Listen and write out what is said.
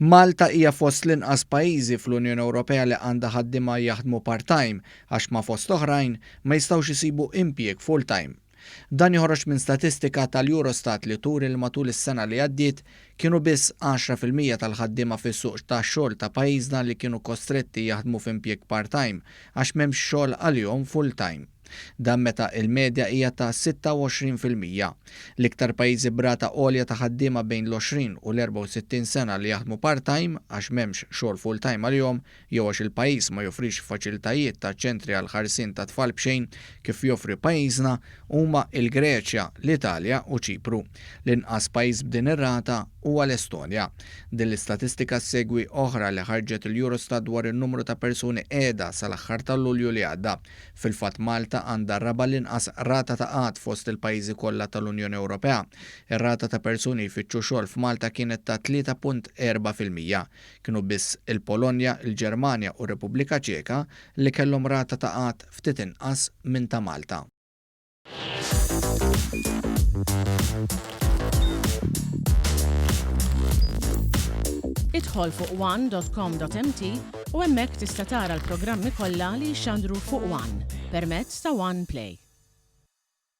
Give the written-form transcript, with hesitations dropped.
Malta hija fost l-inqas pajjiżi fl-Unjoni Ewropea li għandha ħaddiema jaħdmu part-time għax ma' fost oħrajn ma jistgħux isibu impjieg full-time. Dan joħroġ minn statistika tal-Eurostat li turi li matul is-sena li għaddiet kienu biss 10% tal-ħaddiema fis-suq tax-xogħol ta' pajjiżna li kienu kostretti jaħdmu f'impjieg part-time għax m'hemmx xogħol għalihom full-time. Dan meta il-medja hija ta' 26%. L-iktar pajjiżi b'rata għolja ta' ħaddiema bejn l-20 u l-64 sena li jaħdmu part-time għax m'hemmx xogħol full-time għalihom jew għax il-pajjiż ma joffrix faċilitajiet ta' ċentri għall-ħarsien ta' tfal b'xejn kif joffri pajjiżna huma l-Greċja, l-Italja u Ċipru. L-inqas pajjiż b'din ir-rata huwa l-Estonja. Din l-istatistika ssegwi oħra li ħarġet il-Eurostat dwar in-numru ta' persuni qiegħda sal-aħħar ta' Lulju li għadda. Fil-fatt Malta għandha r-raba' l-inqas rata ta' qgħad fost il-pajjiżi kollha tal-Unjoni Ewropea. Ir-rata ta' persuni jfittxu xogħol f'Malta kienet ta' 3.4%. Kienu biss il-Polonja, il-Ġermanja u r-Repubblika Ċeka li kellhom rata ta' qgħad ftit inqas minn ta' Malta. Idħol fuq one.com.mt u hemmhekk tista' tara l-programmi kollha li jixxandru fuq One permezz ta' One Play.